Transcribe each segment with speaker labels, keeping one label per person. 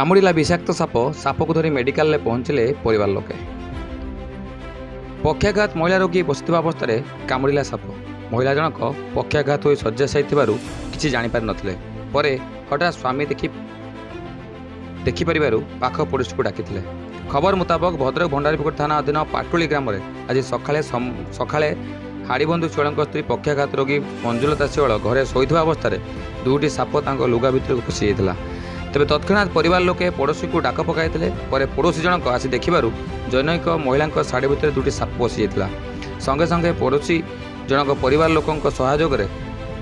Speaker 1: କାମୁଡ଼ିଲା ବିଷାକ୍ତ ସାପ। ସାପକୁ ଧରି ମେଡିକାଲରେ ପହଞ୍ଚିଲେ ପରିବାର ଲୋକେ। ପକ୍ଷାଘାତ ମହିଳା ରୋଗୀ ବସିଥିବା ଅବସ୍ଥାରେ କାମୁଡ଼ିଲା ସାପ। ମହିଳା ଜଣକ ପକ୍ଷାଘାତ ହୋଇ ଶଯ୍ୟାଶାୟୀ ଥିବାରୁ କିଛି ଜାଣିପାରିନଥିଲେ। ପରେ ହଠାତ୍ ସ୍ୱାମୀ ଦେଖିପାରିବାରୁ ପାଖ ପଡ଼ୋଶୀକୁ ଡାକିଥିଲେ। ଖବର ମୁତାବକ, ଭଦ୍ରକ ଭଣ୍ଡାରୀପୋଖରୀ ଥାନା ଅଧୀନ ପାଟୁଳି ଗ୍ରାମରେ ଆଜି ସକାଳେ ହାଡ଼ିବନ୍ଧୁ ଶିଅଳଙ୍କ ସ୍ତ୍ରୀ ପକ୍ଷାଘାତ ରୋଗୀ ମଞ୍ଜୁଲତା ଶିଅଳ ଘରେ ଶୋଇଥିବା ଅବସ୍ଥାରେ ଦୁଇଟି ସାପ ତାଙ୍କ ଲୁଗା ଭିତରକୁ ପଶିଯାଇଥିଲା। ତେବେ ତତ୍କ୍ଷଣାତ୍ ପରିବାର ଲୋକେ ପଡ଼ୋଶୀକୁ ଡାକ ପକାଇଥିଲେ। ପରେ ପଡ଼ୋଶୀ ଜଣକ ଆସି ଦେଖିବାରୁ ଜନୈକ ମହିଳାଙ୍କ ଶାଢ଼ୀ ଭିତରେ ଦୁଇଟି ସାପ ପଶିଯାଇଥିଲା। ସଙ୍ଗେ ସଙ୍ଗେ ପଡ଼ୋଶୀ ଜଣକ ପରିବାର ଲୋକଙ୍କ ସହଯୋଗରେ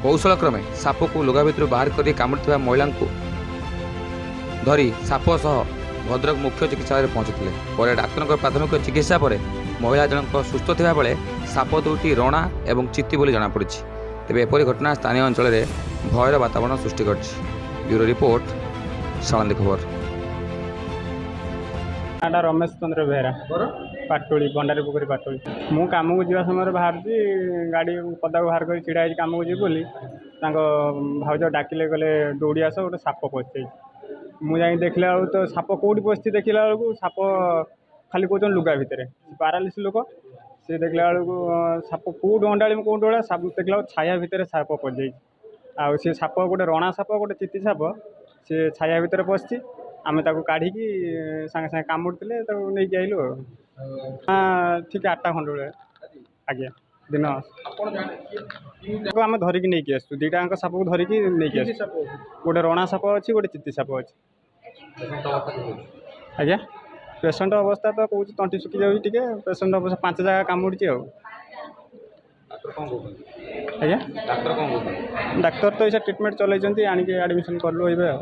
Speaker 1: କୌଶଳକ୍ରମେ ସାପକୁ ଲୁଗା ଭିତରୁ ବାହାର କରି କାମୁଡ଼ିଥିବା ମହିଳାଙ୍କୁ ଧରି ସାପ ସହ ଭଦ୍ରକ ମୁଖ୍ୟ ଚିକିତ୍ସାଳୟରେ ପହଞ୍ଚିଥିଲେ। ପରେ ଡାକ୍ତରଙ୍କ ପ୍ରାଥମିକ ଚିକିତ୍ସା ପରେ ମହିଳା ଜଣକ ସୁସ୍ଥ ଥିବାବେଳେ ସାପ ଦୁଇଟି ରଣା ଏବଂ ଚିତି ବୋଲି ଜଣାପଡ଼ିଛି। ତେବେ ଏପରି ଘଟଣା ସ୍ଥାନୀୟ ଅଞ୍ଚଳରେ ଭୟର ବାତାବରଣ ସୃଷ୍ଟି କରିଛି। ବ୍ୟୁରୋ ରିପୋର୍ଟ, ସାଳନ୍ଦୀ ଖବର।
Speaker 2: ନାଁଟା ରମେଶ ଚନ୍ଦ୍ର ବେହେରା, ପାଟୁଳି, ଭଣ୍ଡାରୀ ପୋଖରୀ ପାଟୁଳି। ମୁଁ କାମକୁ ଯିବା ସମୟରେ ବାହାରୁଛି, ଗାଡ଼ି ପଦାକୁ ବାହାର କରି ଛିଡ଼ା ହେଇଛି କାମକୁ ଯିବି ବୋଲି, ତାଙ୍କ ଭାଉଜ ଡାକିଲେ, କହିଲେ ଦୌଡ଼ି ଆସ, ଗୋଟେ ସାପ ପଶିଯାଇଛି। ମୁଁ ଯାଇକି ଦେଖିଲା ବେଳକୁ ତ ସାପ କେଉଁଠି ପଶିଛି, ଦେଖିଲା ବେଳକୁ ସାପ ଖାଲି କହୁଛନ୍ତି ଲୁଗା ଭିତରେ। ପାରାଲିସିସ୍ ଲୋକ ସେ। ଦେଖିଲା ବେଳକୁ ସାପ କେଉଁଠୁ ଅଣ୍ଡାଳି ମୁଁ କେଉଁଠୁ ଅଣ୍ଡାଳି ସାପ, ଦେଖିଲା ବେଳକୁ ଛାୟା ଭିତରେ ସାପ ପଶିଯାଇଛି। ଆଉ ସେ ସାପ ଗୋଟେ ରଣା ସାପ, ଗୋଟେ ଚିତି ସାପ। ସେ ଛାୟା ଭିତରେ ପଶିଛି। ଆମେ ତାକୁ କାଢ଼ିକି ସାଙ୍ଗେ ସାଙ୍ଗେ କାମୁଡ଼ିଥିଲେ, ତାକୁ ନେଇକି ଆଇଲୁ। ଆଉ ଠିକ୍ 8ଟା ଖଣ୍ଡେ ବେଳେ ଆଜ୍ଞା ଦିନ ତାକୁ ଆମେ ଧରିକି ନେଇକି ଆସିଛୁ। ଦୁଇଟା ଯାକ ସାପକୁ ଧରିକି ନେଇକି ଆସିଛୁ। ଗୋଟେ ରଣା ସାପ ଅଛି, ଗୋଟେ ଚିତି ସାପ ଅଛି ଆଜ୍ଞା। ପେସେଣ୍ଟ ଅବସ୍ଥା ତ କହୁଛି ତଣ୍ଟି ଶୁଖି ଯାଉଛି ଟିକେ। ପେସେଣ୍ଟ ଅବସ୍ଥା ପାଞ୍ଚ ଜାଗା କାମୁଡ଼ିଛି ଆଉ।
Speaker 1: ଡାକ୍ତର କ'ଣ କହୁଛନ୍ତି?
Speaker 2: ଆଜ୍ଞା?
Speaker 1: ଡାକ୍ତର କ'ଣ କହୁଛନ୍ତି?
Speaker 2: ଡାକ୍ତର ତ ଏଇସା ଟ୍ରିଟମେଣ୍ଟ ଚଲେଇଛନ୍ତି। ଆଣିକି ଆଡ଼ମିସନ୍ କଲୁ ଏବେ ଆଉ।